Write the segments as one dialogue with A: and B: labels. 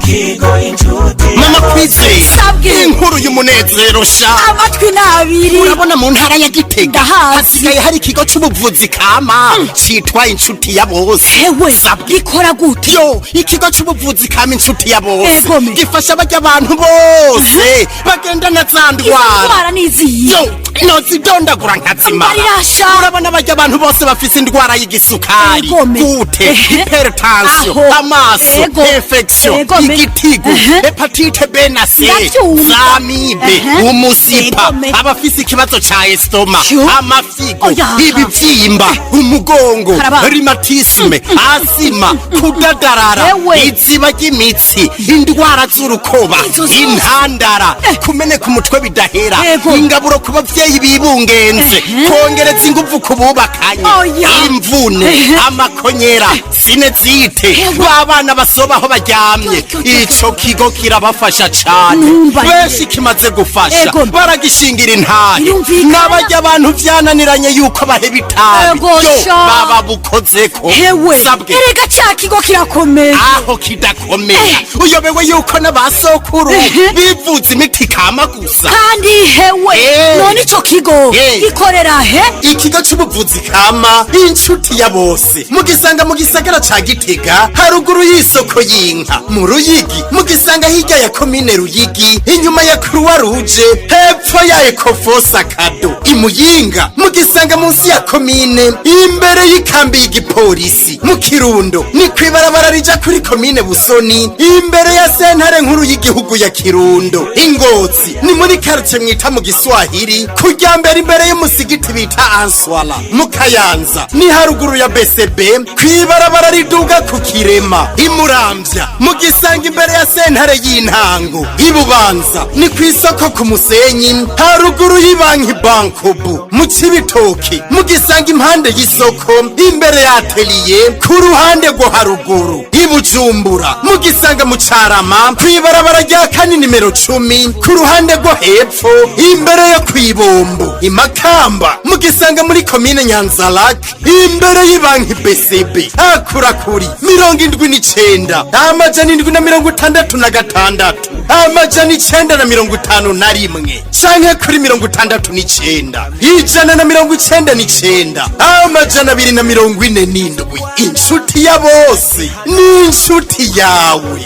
A: Mama Kwizera.
B: Sabwe.
A: Inkuru y'umunezero sha.
B: Amatwi n'abiri.
A: Urabona mu ntara ya Gitega
B: Ndahazi.
A: hasigaye hari ikigo c'ubuvuzi kama citwa Inshuti ya Bose.
B: Hewe.
A: Sabwe.
B: Gikora gute?
A: Yo, ikigo c'ubuvuzi kama Inshuti ya Bose
B: Egome.
A: gifasha barya abantu bose bagendana za ndwara.
B: Indwara n'iziyi?
A: Yo, nozidondagura nkazimara.
B: Mbarirasha.
A: Urabona barya abantu bose bafise indwara y'igisukari,
B: Egome.
A: gute, hypertension,
B: Aho.
A: amaso, infection, igitigu, hépatite B na C,
B: Ndavyumva.
A: z'amibe, umusipa, abafise ikibazo ca estomac,
B: Yo.
A: amafigo,
B: Oya.
A: ibivyimba, umugongo,
B: Karaba.
A: rhumatisme, asima, kudadarara,
B: Ewe.
A: iziba ry'imitsi, indwara z'urukoba,
B: Izo zose.
A: intandara, kumeneka umutwe bidahera, ingaburo ku bavyeyi bibungenze, kongereza inguvu ku bubakanye,
B: Oya.
A: imvune, amakonyera, sinezite,
B: Ewe.
A: b'abana basoba aho baryamye.
B: Yo, yo, yo.
A: Ico kigo kirabafasha cane.
B: Numva.
A: Benshi kimaze gufasha baragishingira intahe.
B: Birumvikana.
A: N'abarya abantu vyananiranye yuko baheba itabi,
B: Ego
A: yo,
B: sha.
A: baba bukozeko.
B: Hewe.
A: Sabwe.
B: Erega ca kigo kirakomeye.
A: Aho kidakomeye, uyobewe yuko n'abasokuru bivuza imiti kama gusa?
B: Kandi hewe, none ico kigo gikorera he?
A: Ikigo c'ubuvuzi kama Inshuti ya Bose mugisanga mu gisagara ca Gitega, haruguru y'isoko y'inka. Mu Ruyigi mugisanga hirya ya komine Ruyigi, inyuma ya Croix Rouge, hepfo ya Ecofosa Kado. Imuyinga mugisanga munsi ya komine, imbere y'ikambi y'igipolisi. Mu Kirundo ni kwibarabara rija kuri komine Busoni, imbere ya sentare nkuru y'igihugu ya Kirundo. Ingozi ni muri quartier mwita mu Giswahili, kujya mbere imbere y'umusigiti bita Answala. Mu Kayanza ni haruguru ya BCB, kwibarabara riduga ku Kirema. Imuramvya mu gisanga imbere ya sentare y'intango. Ibubanza ni ku isoko ku Musenyi, haruguru y'ibanki Bankobu. Mu Cibitoki mu gisanga impande y'isoko, imbere ya atelier, ku ruhande rwo haruguru. Ibujumbura mu gisanga mu Carama, kwibarabara rya kane nimero 10, ku ruhande rwo hepfo, imbere yo kwibombo. Imakamba mu gisanga muri komine Nyanzalak, imbere y'ibanki BCB. Akurakuri 79 766 951 canke kuri 69 199 247. Inshuti ya Bose ni inshuti yawe.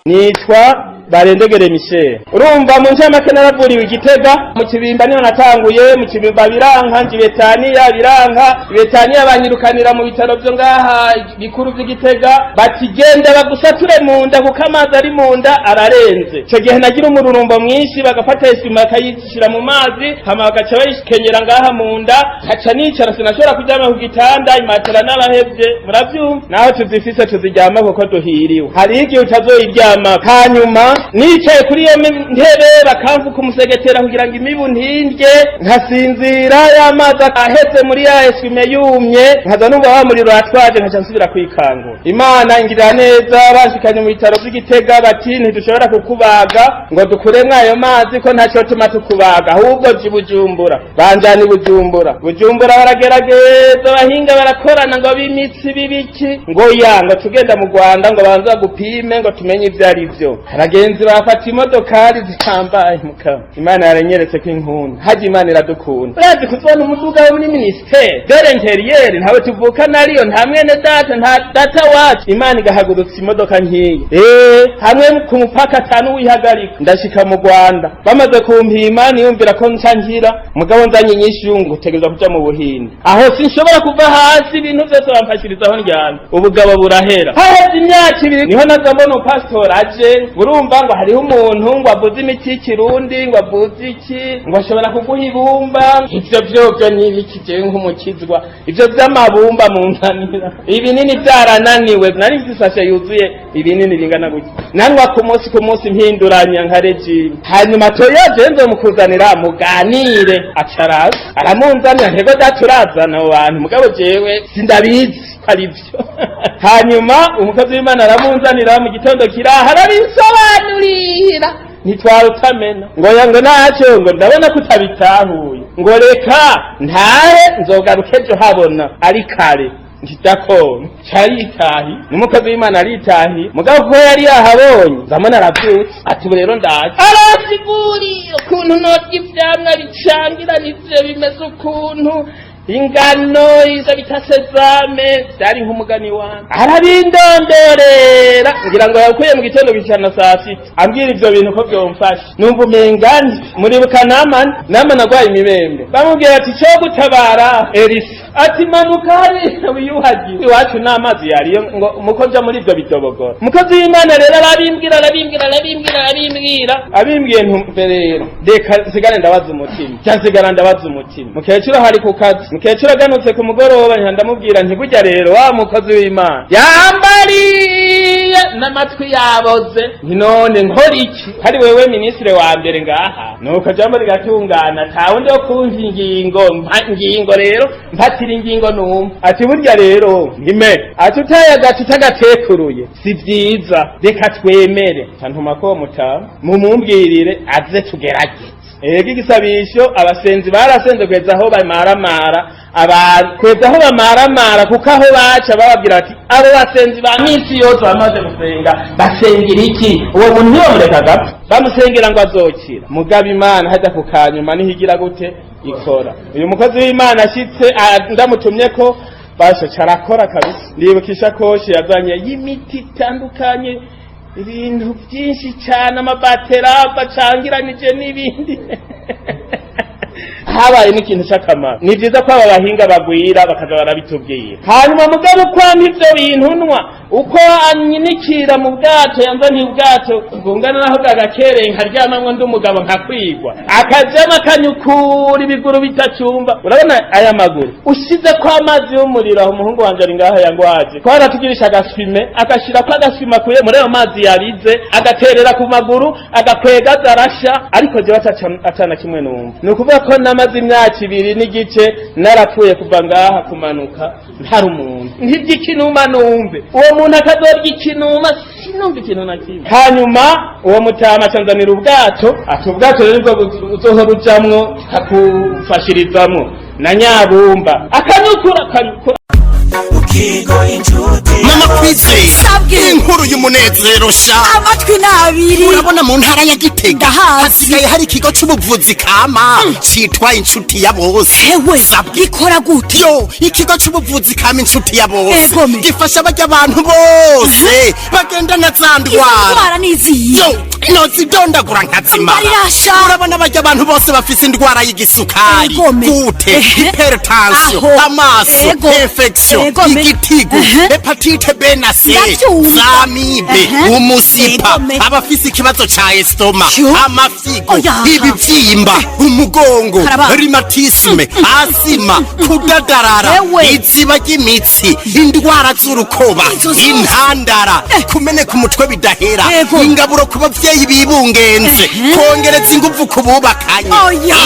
C: Nitwa Barendegere Michel. Urumva mu ncamake naravuriwe Igitega mu Kibimba, niho natanguye. Mu Kibimba biranka, nji Betaniya biranka. Betaniya banyirukanira mu bitaro vyo ngaha bikuru vy'Igitega, bati genda bagusature mu nda kuko amazi ari mu nda ararenze. Ico gihe nagira umururumbo mwinshi, bagafata esima bakayishira mu mazi, hama bagaca bayikenyera ngaha mu nda, nkaca nicara, sinashobora kuryama ku gitanda, imatera n'abahevye. Muravyumva naho tuzifise tuziryama kuko duhiriwe, hari igihe utazoyiryama. Hanyuma nicaye kuri iyo ntebe bakamfuka umusegetera kugira ngo imibu ntindye, nkasinzira y'amazi aheze muri ya eswime yumye, nkaza numva wa muriro atwaje, nkaca nsubira kwikangura. Imana ingirira neza, banshikanye mu bitaro vy'Igitega bati ntidushobora kukubaga ngo dukuremwo ayo mazi ko ntacyo tuma tukubaga, ahubwo ji Bujumbura. Banjana i Bujumbura. Bujumbura baragerageza, abahinga barakorana ngo b'imitsi b'ibiki, ngo ya ngo tugenda mu Rwanda ngo banza gupime ngo tumenye ivyo ari vyo. Abagenzi bafata imodokari zihambaye. Mukama Imana yaranyeretse ko inkunda hajya, Imana iradukunda. Urazi kuzona umuduga wo muri ministère de l'Intérieur, ntawe tuvukana ariyo, nta mwene data, nta data wacu, Imana igahagurutsa imodoka nkiyi hamwe ku mupaka atanu wihagarika, ndashika mu Rwanda bamaze kumpima, niyumvira ko nca nkira, mugabo nzanye inyishu ngo utegerezwa kuja mu Buhinde. Aho sinshobora kuva hasi, ibintu vyose bamfashirizaho ndyamye, ubugabo burahera. Haheze imyaka 2 niho naza mbona umupasitori aje, urumva ngo hariho umuntu ngo avuze imiti y'ikirundi, ngo avuze iki, ngo ashobora kuguha ibumba. Ivyo vyovyo ni ibiki? Jewe nk'umukizwa, ivyo vy'amabumba munzanira, ibinini vyarananiwe. Nari mfise isashe yuzuye ibinini bingana gutya, nanywa ku munsi ku munsi, mpinduranya nka régime. Hanyuma toya je nzomukuzanira muganire. Acaraza aramunzanira, ntego data urazana abo bantu, mugabo jewe sindabizi ko ari vyo. Hanyuma umukozi w'Imana aramunzanira mu gitondo kiraha, arabisobanurira, ntitwara utamena ngo ya ngo ntacyo, ngo ndabona ko utabitahuye, ngo reka ntahe nzogaruka ejo habona ari kare. Nti d'accord. Caritahi n'umukozi w'Imana aritahi, mugabo kuko yari yahabonye zamana aravyutse, ati ubu rero ndaje. Arasiguriye ukuntu norya ivyamwa bicangiranije, bimeze ukuntu ingano, izo bita sésame, vyari nk'umugani wanjye. Arabindondorera, ngira ngo yakuye mu gitondo gushikana saa 6, ambwira ivyo bintu ko vyomfasha. Numva umengani muribuka Namani. Namani agwaye imibembe, bamubwira ati cyo gutabara Elisa, ati manuka hariya wiyuhagiye, iwacu n'amazi yariyo, ngo muko nja muri ivyo bidobogora. Umukozi w'Imana rero arabimbwira, arabimbwira, arabimbwira, arabimbwira, abimbwiye. Ntumve rero, reka nsigare ndabaza umutima. Cya nsigara ndabaza umutima. Mukecuru hari ku kazi, mukecuru aganutse ku mugoroba, nca ndamubwira nti burya rero wa mukozi w'Imana yambariye n'amatwi yaboze, nti none nkora iki hari wewe minisitiri wa mbere ngaha? Nuko jambo rigatungana, ntawundi wo kumva ingingo mpa ingingo rero, mpatira ingingo. Numva ati burya rero nkime, ati utaye agati utagatekruye si vyiza, reka twemere. Ntuma ko mutamu mumumbwirire aze tugerageze. Ego, igisabisho, abasenzi barasenze kugeza aho bamaramara abantu, kugeza aho bamaramara, kuko aho baca bababwira ati abo basenzi ba minsi yose bamaze gusenga basengera iki? Uwo muntu ntibamureka agapfa, bamusengera ngo azokira. Mugabo Imana hajya ku kanyuma niho igira gute ikora. Uyu mukozi w'Imana ashitse, ndamutumye ko basha carakora kabisa. Ndibuka ishakoshi yazanye y'imiti itandukanye, ibintu byinshi cyane, amabaterava acangiranije n'ibindi. Habaye n'ikintu cy'akamaro. Ni byiza ko aba bahinga bagwira bakaza barabitubwira. Hanyuma mugabo uko ampa ivyo bintu nwa, uko anyinikira mu bwato, yanzaniye ubwato bungana naho bwagakereye, nkaryamamwo ndi umugabo nkakwigwa, akajama akanyukura ibiguru bitacumba. Urabona aya maguru ushize ko amazi y'umuriro aho, umuhungu wanje ari ngaha yangwaje, twaratugirisha agaswime, agashirako agaswime akuye muri ayo mazi yabize, agaterera ku maguru, agakwega arasha. Ariko jewe atana kimwe numva. Ni ukuvuga ko namaze imyaka 2 n'igice narapfuye, kuva ngaha kumanuka ntari umuntu. Ntirya ikinuma numve, uwo muntu akazorya ikinuma, sinumva ikintu na kimwe. Hanyuma uwo mutama acanzanira ubwato, ati ubwato rero nibwo uzohora ujamwo, kakufashirizamwo na nyabumba, akanyukura, akanyukura.
A: Mama Kwizera.
B: Sabwe.
A: Inkuru y'umunezero sha.
B: Amatwi n'abiri.
A: Urabona mu ntara ya Gitega
B: Ndahazi.
A: hasigaye hari ikigo c'ubuvuzi kama citwa Inshuti ya Bose.
B: Hewe.
A: Sabwe.
B: Gikora gute?
A: Yo, ikigo c'ubuvuzi kama Inshuti ya Bose gifasha barya abantu bose bagendana za
B: Izo
A: ndwara.
B: ndwara n'iziyi?
A: Yo, nozidondagura nkazimara.
B: Mbarirasha.
A: Urabona barya abantu bose bafise indwara y'igisukari, goutte, hypertension, amaso, infection, igitigu, hépatite B na C,
B: Ndavyumva.
A: z'amibe, umusipa, abafise ikibazo ca estomac, amafyigo, ibivyimba, umugongo,
B: Karaba.
A: rhumatisme, asima, kudadarara, iziba ry'imitsi, indwara z'urukoba,
B: Izo zose.
A: intandara, kumeneka umutwe bidahera, ingaburo ku bavyeyi bibungenze, kongereza inguvu ku bubakanye,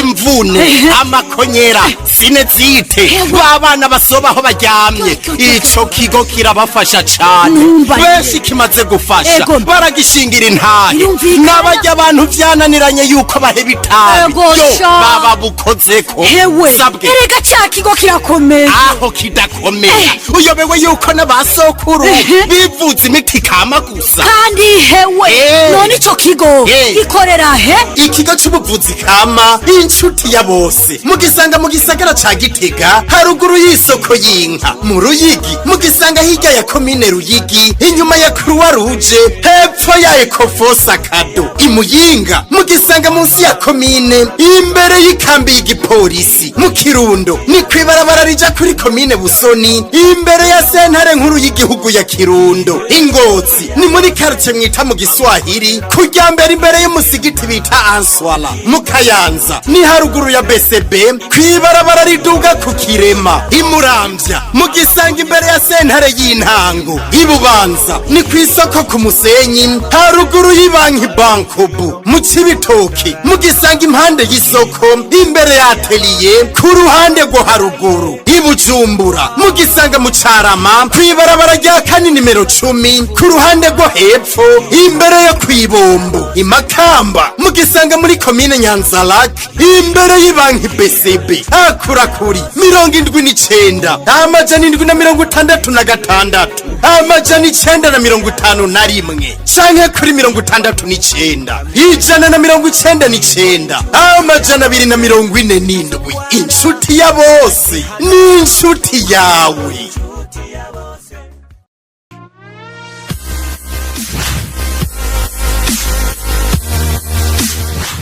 A: imvune, amakonyera, sinusite, b'abana basoba aho baryamye.
B: Yo, yo, yo.
A: Ico kigo kirabafasha cane.
B: Numva.
A: Benshi kimaze gufasha baragishingira intahe.
B: Birumvikana.
A: N'abarya abantu vyananiranye yuko baheba itabi, yo, baba bukozeko.
B: Hewe.
A: Sabwe.
B: Erega ca kigo kirakomeye.
A: Aho kidakomeye, uyobewe yuko n'abasokuru bivuza imiti kama gusa?
B: Kandi hewe, none ico kigo gikorera he?
A: Ikigo c'ubuvuzi kama Inshuti ya Bose mugisanga mu gisagara ca Gitega, haruguru y'isoko y'inka. Mu Ruyigi mugisanga hirya ya komine Ruyigi, inyuma ya Croix Rouge, hepfo ya Ecofosa Kado. Imuyinga mugisanga munsi ya komine, imbere y'ikambi y'igipolisi. Mu Kirundo ni kwibarabara rija kuri komine Busoni, imbere ya sentare nkuru y'igihugu ya Kirundo. Ingozi ni muri quartier mwita mu Giswahili, kujya mbere imbere y'umusigiti bita Answala. Mu Kayanza ni haruguru ya BCB, kwibarabara riduga ku Kirema. Imuramvya mugisanga imbere ya sentare. sentare y'intango. Ibubanza ni ku isoko ku Musenyi, haruguru y'ibanki Bankobu. Mu Cibitoki mugisanga impande y'isoko, imbere ya atelier, ku ruhande rwo haruguru. Ibujumbura mugisanga mu Carama, kw'ibarabara rya kane nimero 10, ku ruhande rwo hepfo, imbere yo kw'ibombo. Imakamba mugisanga muri komine Nyanzalak, imbere y'ibanki BCB. Akura kuri 79 766 951 canke kuri 69 199 247. Inshuti ya bose ni inshuti yawe.